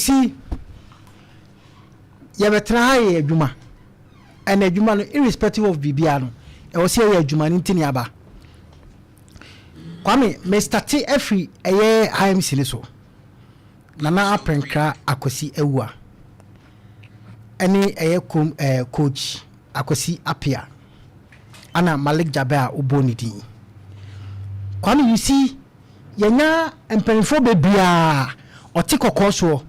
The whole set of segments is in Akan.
see, yɛbɛtena ha yɛ adwuma, ɛna adwuma no, irrespective of biribiara no, ɛwɔ sɛ yɛyɛ adwuma no. Nti ne aba Kwame, mestart afiri ɛyɛ IMC ne so, Nana Apenkra Akwasi Awua ɛne ɛyɛ kom coach Akwasi Apia ana Malik Jabe a wobɔ ne din. Kwame, you see, yɛnya mpanimfoɔ bebree a ɔte kɔkɔɔ soɔ,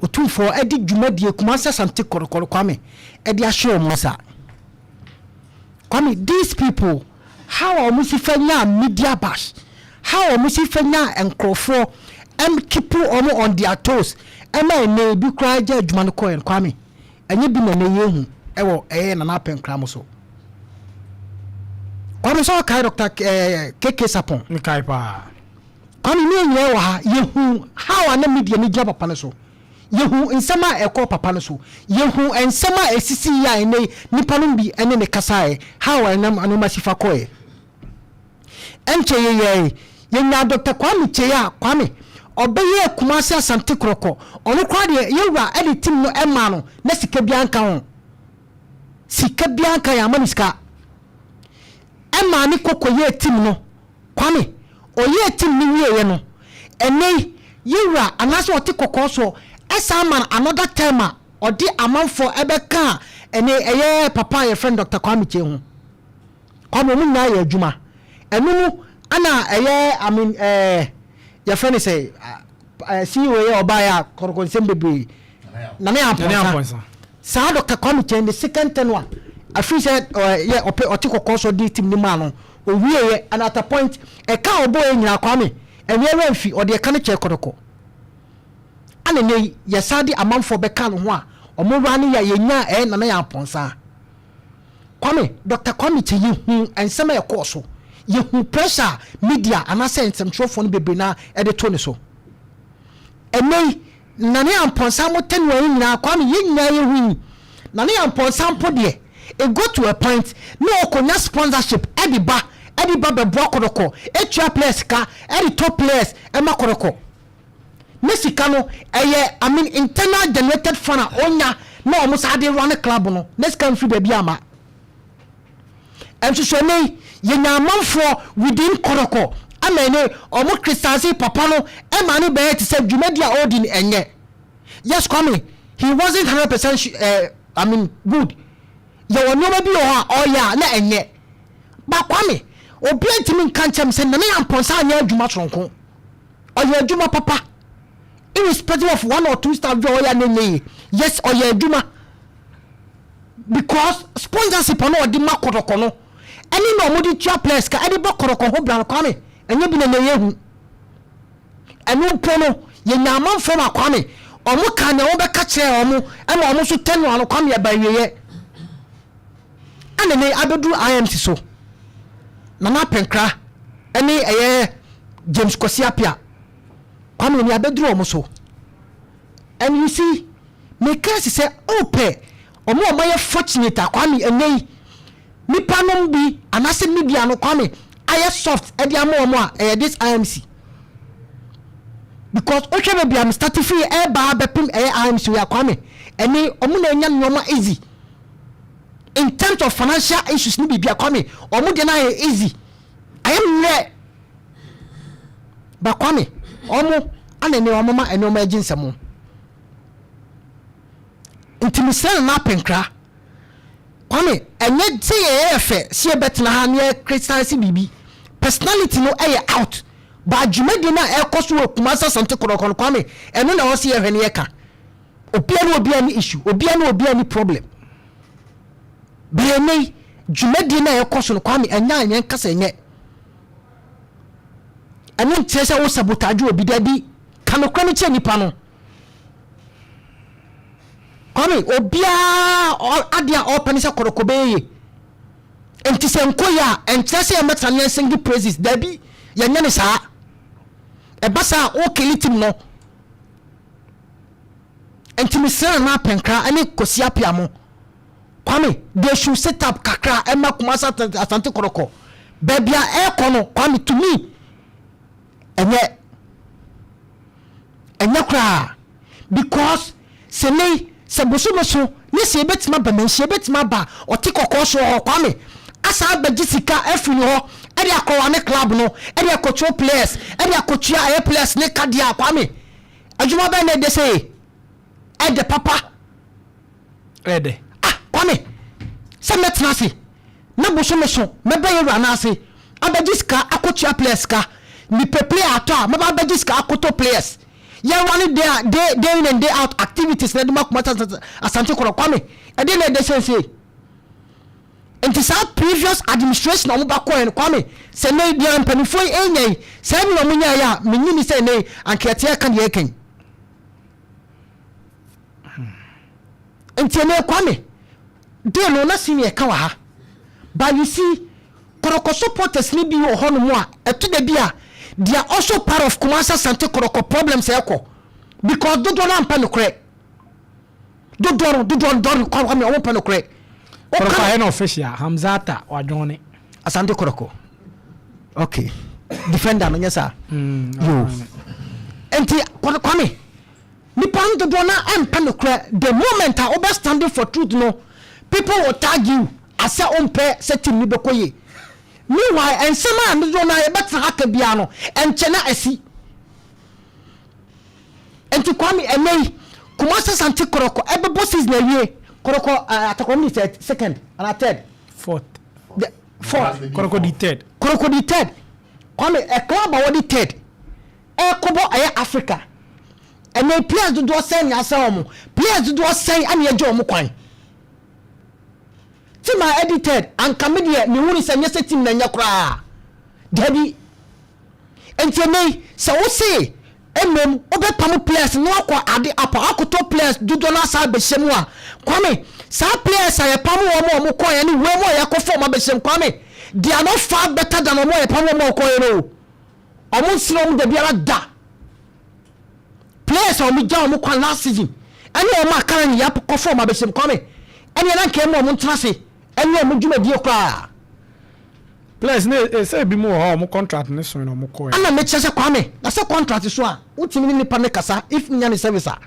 Otumfoɔ ɛde dwumadie Kumase Asante Kɔtɔkɔ, Kwame, ɛde ahyɛ wɔn nsa. Kwame, these people, how a wɔn si fɛ nya media bash, how a wɔn si fɛ nya nkurɔfoɔ keep wɔn on their toes, ɛma ɛnɛ ebi koraa gye adwuma no kɔɛ no, Kwame, ɛnyɛ bi na ɛnɛ yɛ hu ɛwɔ ɛyɛ Nana Apɛnkra mo so. Kwame, sɛ ɔkae Dr KK Sapon? Nkae paa. Kwame, ne nyinaa wɔ ha, yɛhu how a na media no gyina papa no so, yɛhu nsɛm a ɛkɔ papa no so, yɛhu nsɛm a ɛsisi yi a ɛnɛ nipa no bi ɛne ne kasaeɛ, how a ɛnam anoma si fa kɔɛ. Ɛnkyɛ yɛyɛ yɛnya Dr Kwame Kyei a, Kwame, ɔbɛyɛ Kumase Asante Korɔkɔ, ɔno koraa deɛ, yɛwura ɛde team no ɛma no na sika biara nka ho, sika biara nka yɛ ama no sika ɛma ne kɔkɔ yɛ team no. Kwame, ɔyɛ team no wieɛ no, ɛnɛ yɛwura anaasɛ ɔte kɔkɔɔ soɔ ɛsan ma no another time a ɔde amanfoɔ ɛbɛka a ɛne ɛyɛ papa a yɛfrɛ no Dr Kwame Kyei ho. Kwame, ɔmo nyinaa yɛ adwuma. Ɛno mu ana ɛyɛ, I mean, yɛfrɛ no sɛ CEO yɛ ɔbaeɛ a kɔrɔkɔnsɛm bebree, Nane Nane Ampɔnsa. Ampɔnsa. Saa Dr Kwame Kyei, the second ten a afiri sɛ yɛ ɔpɛ ɔte kɔkɔɔ so de team ne maa no owie yɛ, and at a point ɛka a ɔbɔ yɛ nyinaa, Kwame, ɛnyɛ ɛwɛ nfi ɔde ɛka no kyerɛ Kɔtɔkɔ, ana ne yi yɛsa de amanfoɔ bɛka no ho a ɔmo wura ne yɛ yɛnya ɛyɛ Nana yɛ Ampɔnsa. Kwame, Dr Kwame Kyei, yɛhu nsɛm a ɛkɔɔ so, yɛhu pressure a media anaasɛ nsɛmtwerɛfoɔ no bebree na ɛde to ne so. Ɛnɛ yi Nane Ampɔnsa mo tɛ nua yi nyinaa, Kwame, yɛn nyinaa yɛhu yi Nane Ampɔnsa mpo deɛ, it go to a point na ɔkɔnya sponsorship ɛde ba bɛboa Kɔtɔkɔ, etua players ka, ɛde tɔ players ɛma Kɔtɔkɔ ne sika no ɛyɛ, I mean, internal generated fund a ɔnya na ɔmo saa de run club no ne sika nfiri baabi ama. Nsoso ne yi yɛnya amanfoɔ within Kɔtɔkɔ ama ɛne ɔmo criticize papa no, ɛma ne bɛyɛ te sɛ dwumadi a ɔredi no ɛnyɛ. Yes, Kwame, he wasn't 100%, I mean, good. Yɛwɔ nneɛma bi wɔ hɔ a ɔyɛ a na ɛnyɛ ba. Kwame, obiara ntumi nka nkyɛn sɛ Nana yɛ Ampɔnsa anyɛ adwuma soronko. Ɔyɛ adwuma papa, irrespective of one or two staff bi a ɔyɛ a na ɛnyɛ yie. Yes, ɔyɛ adwuma because sponsorship no ɔde ma Kɔtɔkɔ no ɛne na ɔmo de tua players ka ɛde bɔ Kɔtɔkɔ ho bra no, Kwame, ɛnyɛ bi na na ɛyɛ hu. Ɛno mpo no, yɛnya amanfoɔ ma, Kwame, ɔmo ka nea wɔbɛka kyerɛ ɔmo ɛma ɔmo nso tɛ no ano. Kwame, ɛba awieɛ ɛna ne abɛduru IMC so, Nana Apɛnkra ɛne ɛyɛ James Kwasi Apia. Kwame, ne abɛduru ɔmo so, and you see, meka si sɛ ɔpɛ ɔmo a ɔmo ayɛ fortunate a, Kwame, ɛnɛ yi nipa nom bi anaasɛ media no, Kwame, ayɛ soft ɛde ama ɔmo a ɛyɛ this IMC, because wohwɛ baabi a start firi ɛɛba abɛpem ɛyɛ IMC wei a, Kwame, ɛne ɔmo na ɛnya nneɛma easy in terms of financial issues ne biribi a. Kwame, ɔmo deɛ no ayɛ easy, ayɛ mmerɛ ba. Kwame, ɔmo ana ne ɔmo ma nneɛma agye nsɛm. Nti mesrɛ no n'apɛnkra, Kwame, ɛnyɛ sɛ yɛyɛ fɛ sɛ yɛbɛtena ha ne yɛ criticize biribi, personality no ɛyɛ out ba. Dwumadie no a ɛkɔ so wɔ Kumase Asante Kɔtɔkɔ no, Kwame, ɛno na ɛwɔ sɛ yɛhwɛ ne yɛka. Obia ne obia ne issue, obia ne obia ne problem bɛyɛ ne dwumadie no a ɛkɔ so no, Kwame, ɛnyɛ a yɛn kasa ɛnyɛ. Ɛno nkyerɛ sɛ wo sabotage obi da bi. Ka nokorɛ no kyerɛ nipa no. Kwame, obiara adeɛ a ɔpɛ ne sɛ Kɔtɔkɔ bɛyɛ yie. Nti sɛ nkɔ yɛ a, ɛnkyerɛ sɛ yɛmɛtena ne yɛnsing praises. Dabi, yɛnyɛ ne saa. Ɛba saa a, wokele team no. Nti mesrɛ Nana Apɛnkra ne Kɔsi Apia mo, Kwame, they should sit up kakra ɛma Kumasi Asante Kɔtɔkɔ. Baabi a ɛrekɔ no, Kwame, to me, ɛnyɛ koraa. Because sɛ nei sɛ bosome so ne sɛ yɛbɛtumi aba Manhyia, yɛbɛtumi aba ɔte kɔkɔɔ so hɔ, Kwame asan abɛgye sika afiri ne hɔ ɛde akɔwa ne club no, ɛde akɔtua players, ɛde akɔtua ɛyɛ players ne kadeɛ a, Kwame, adwuma bɛn na ɛde sɛ ɛde papa? Ɛdɛ. Ah, Kwame, sɛ mɛtena ase na bosome so mɛbɛ yɛ wura n'ase abɛgye sika akɔtua players sika, nipa player atɔ a mɛba abɛgye sika akɔtɔ players, yɛwura ne day a day, day in and day out activities na ɛde ma Kumasi Asante Kɔtɔkɔ, Kwame, ɛde na ɛde sɛnsɛ. Nti saa previous administration a wɔn ba kɔɛ no, Kwame, sɛ ne deɛ mpanimfoɔ yi enya yi saa bi na wɔn nya yɛ a, menyini sɛ ne ankeɛteɛ ka deɛ ɛkɛn. Nti ɛnɛ, Kwame, deal no na senior ka wɔ ha, but you see, Kɔtɔkɔ supporters ni bi wɔ hɔnom a ɛto da bi a they are also part of Kumasi Asante Kɔtɔkɔ problems ɛkɔ, because dodoɔ no ampa nokorɛ, dodoɔ no dɔre, Kwame, ɔmo mpɛ nokorɛ. Kɔtɔkɔ ayɛ no official, Hamzata wadwɔne. Asante Kɔtɔkɔ, okay, defender no nyɛ saa. Yo, nti Kwame, nipa no dodoɔ no ɛmpɛ nokorɛ. The moment a wobɛ standing for truth no, people will tag you asɛ wompɛ sɛ team ni bɛkɔ yie. Meanwhile, nsɛm a dodoɔ no a yɛbɛtena ha ka biara no ɛnkyɛ na asi. Nti Kwame, ɛnɛ yi Kumasi Asante Kɔtɔkɔ ɛbɛbɔ season awie, Kɔtɔkɔ atakɔm ni sɛ second ana third? Fourth. The fourth. Kɔtɔkɔ di third. Kɔtɔkɔ di third. Kwame, ɛ club a wɔde third ɛkɔbɔ ɛyɛ Africa, ɛnɛ players dodoɔ sɛn ni asɛn wɔn? Players dodoɔ sɛn ɛna yɛgye wɔn kwan? Team a ɛdi third, anka mi deɛ mehunu sɛ nyɛ sɛ team na nyɛ koraa, dabi. Nti ɛnɛ yi sɛ wose emom wobɛpam players na wakɔ ade apa akɔtɔ players dodoɔ no asa abɛhyɛ mu a, Kwame, saa players a yɛpam wɔn a wɔn kɔɛ ne wɔn mu a yɛakɔ fɔm abɛhyɛ mu, Kwame, they are not far better than wɔn a yɛpam wɔn a wɔkɔɛ no o. Wɔn nsiri wɔn da biara da. Players a wɔn gya wɔn kwan last season ɛne wɔn a kara ne yɛakɔ fɔm abɛhyɛ mu, Kwame, ɛne ɛna nkɛn mu a wɔn ntena ase ɛne wɔn dwumadie koraa. Players ne sɛ ebi mu wɔ hɔ a ɔmo contract ne so na ɔmo kɔɛ. Ana mekyerɛ sɛ, Kwame, na sɛ contract so a wotumi ne nipa ne kasa if nya ne service a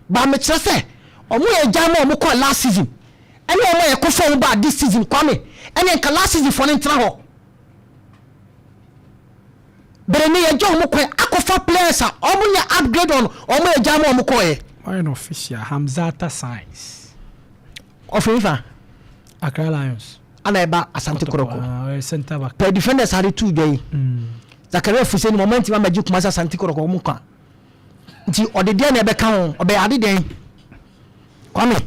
ba. Mekyerɛ sɛ ɔmo yɛ gya ma ɔmo kɔ last season ɛne ɔmo yɛ kɔ fɔm ba this season, Kwame, ɛne nka last season fɔ ne ntena hɔ bɛrɛ ne yɛ gya ɔmo kɔ akɔfa players a ɔmo nyɛ upgrade on ɔmo yɛ gya ma ɔmo kɔɛ. Wayɛ no official, Hamzata signs. Ɔfin fa? Accra Lions. Ana ɛba Asante Kɔtɔkɔ. Ah, ɔyɛ centre back. Pɛ defenders ade tu dwa yi, Zakaria Fuseni mo ɔmo ntoma mɛgye Kumasi Asante Kɔtɔkɔ ɔmo kwa, nti ɔde deɛ na ɛbɛka ho, ɔbɛyɛ ade deɛn, Kwame?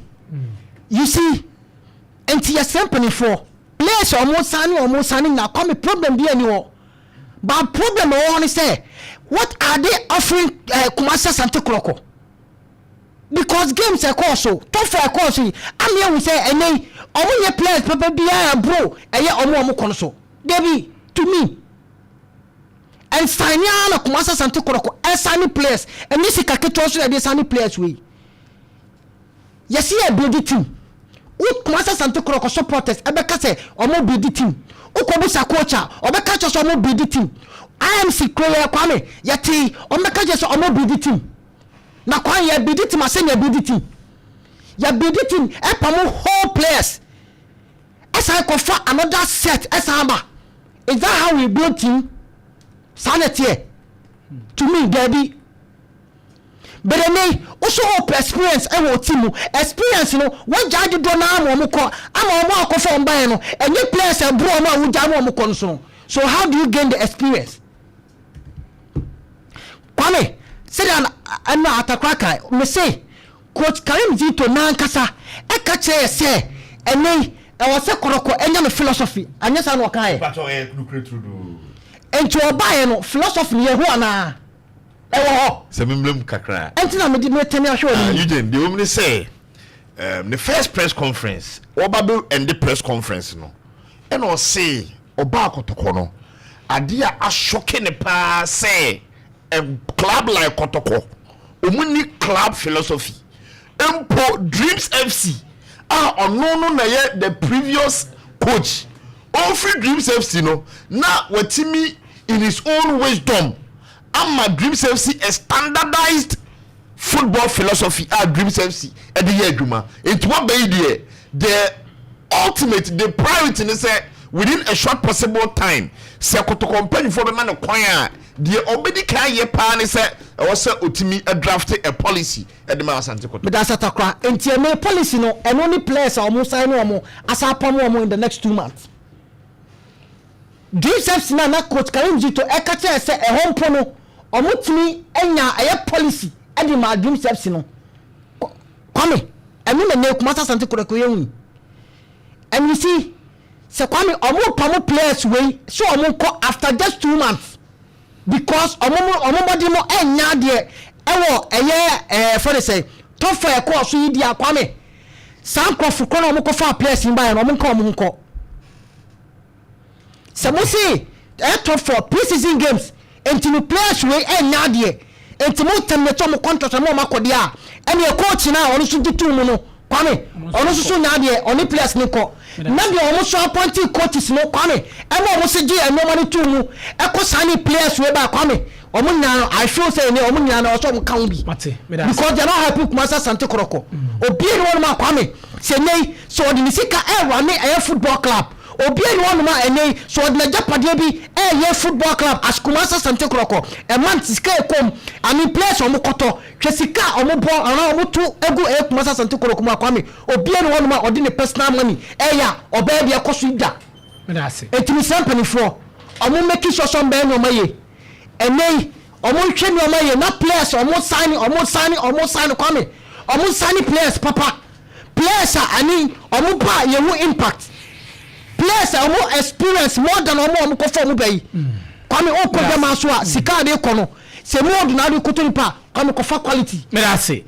You see, nti yɛsrɛ mpanimfoɔ, players a ɔmo san ne ɔmo san ne nyinaa, Kwame, problem bi ani hɔ, but problem a ɛwɔ hɔ ne sɛ, what are they offering Kumasi Asante Kɔtɔkɔ? Because games ɛkɔɔ so, tɔfo ɛkɔɔ so yi ami ehu sɛ ɛnɛ yi ɔmo nyɛ players pɛpɛ biara bro ɛyɛ ɔmo a ɔmo kɔ no so. Debi, to me, ɛnsan ara na Kumasi Asante Kɔtɔkɔ ɛsan players, ɛnyɛ sika ketewa so na ɛde san players wei. Yɛsi yɛ build team wo, Kumasi Asante Kɔtɔkɔ supporters ɛbɛka sɛ ɔmo build team. Wokɔ busa coach a, ɔbɛka kyerɛ sɛ ɔmo build team. IMC kuro yɛ, Kwame, yɛte ɔmo bɛka kyerɛ sɛ ɔmo build team. Na kwan yɛ build team asɛ yɛ build team, yɛ build team ɛpam whole players ɛsan kɔfa another set ɛsan aba. Is that how we build team? Saa na teɛ to me, dabi. Bɛrɛ ne woso hope experience ɛwɔ team mu, experience no wɔgya dodoɔ naa ama ɔmo kɔ ama ɔmo akɔfa ɔmo ban no, ɛnyɛ players ɛboro ɔmo a wogya ama ɔmo kɔ no so no. So how do you gain the experience, Kwame? Sɛdeɛ ɛno atakora kan me se coach Karim Zito nankasa ɛka kyerɛ yɛ sɛ ɛnɛ ɛwɔ sɛ Kɔtɔkɔ ɛnya no philosophy, anyɛ saa na ɔka yɛ? Patro, ɛyɛ nukuri turudu. Nti ɔbaeɛ no, philosophy no yɛho anaa ɛwɔ hɔ? Sɛ memmerɛ mu kakra. Ɛnti na mede metɛne ahwɛ wɔ no. Eugene, deɛ wɔm ne sɛ ne first press conference, wɔba bɛ ɛnde press conference no, ɛna ɔse ɔbaa Kɔtɔkɔ no, adeɛ a asɔke ne paa sɛ a club like Kɔtɔkɔ, ɔmu ni club philosophy. Mpo Dreams FC a ɔno no na yɛ the previous coach, ɔmfiri Dreams FC no na watimi in his own wisdom ama Dreams FC a standardized. football philosophy a Dreams FC ɛde yɛ adwuma. Nti wabɛyi deɛ, the ultimate, the priority ne sɛ within a short possible time, sɛ Kotoko mpanyinfoɔ bɛma no kwan a, deɛ ɔbɛdi kan yɛ paa ne sɛ ɛwɔ sɛ otumi draft a policy ɛde ma Asante Kotoko. Meda satakora. Nti ɛmɛ policy no, ɛno ne players a ɔmo sign ne ɔmo asa apam ɔmo in the next 2 months. Dreams FC na coach Karim Zito ɛka kyerɛ sɛ ɛhɔ mpo no, ɔmo tumi anya ɛyɛ policy ɛde ma Dreams FC no. Kwame, ɛno na ne Kumasi Asante Kotoko yɛ hu. And you see sɛ, Kwame, ɔmo pamo players wei so ɔmo nkɔ after just 2 months because ɔmo bɔdi mo ɛnya adeɛ ɛwɔ ɛyɛ fɛn sɛ top four ɛkɔɔ so yi di a. Kwame, saa nkurɔfo kɔ na ɔmo kɔfa players yi ba yɛ no, ɔmo nka ɔmo ho nkɔ sɛ mo se ɛyɛ top four pre-season games nti no, players wei ɛnya adeɛ nti mo terminate ɔmo contract mo ɔmo akɔdeɛ a, ɛnna coach na ɔno nso gye tum mu no, Kwame, ɔno nso so nya adeɛ, ɔne players ne kɔ na deɛ ɔmo so appointee coaches no, Kwame, ɛma ɔmo so gye nneɛma no tum mu ɛkɔ saa ne players wei ba. Kwame, ɔmo nyinaa no, I feel say ne ɔmo nyinaa no, ɔsɔ ɔmo ka ho bi Mate, meda ase. because they are not helping Kumasi Asante Kotoko. Obi ni wɔn mu a, Kwame, sɛ ne yi sɛ ɔde ne sika ɛwura ne ɛyɛ football club, obi ni wɔn mu a ɛnɛ yi sɛ ɔde n'agyapadeɛ bi ɛyɛ football club as Kumasi Asante Kotoko, ɛma sika ɛkɔm. I mean, players a ɔmo kɔtɔ, hwɛ sika a ɔmo bɔ anaa ɔmo to egu ɛyɛ Kumasi Asante Kotoko mu a, Kwame, obi ni wɔn mu a ɔde ne personal money ɛyɛ a ɔbɛyɛ deɛ ɛkɔ so yi da. Meda ase. Etimi sɛ mpanimfoɔ ɔmo make sure sɛ ɔmo bɛyɛ nneɛma yie. Ɛnɛ yi ɔmo nhwɛ nneɛma yie na players ɔmo sign, ɔmo sign, ɔmo sign, Kwame, ɔmo sign players papa, players a ani ɔmo ba yɛn ho impact, players a ɔmo experience more than ɔmo a ɔmo kɔfɔ ɔmo bɛ yi. Kwame, ɔkɔ dɛm aso a sika a de kɔ no sɛ mu ɔdo na ade koto nipa, Kwame, kɔfa quality. Meda ase.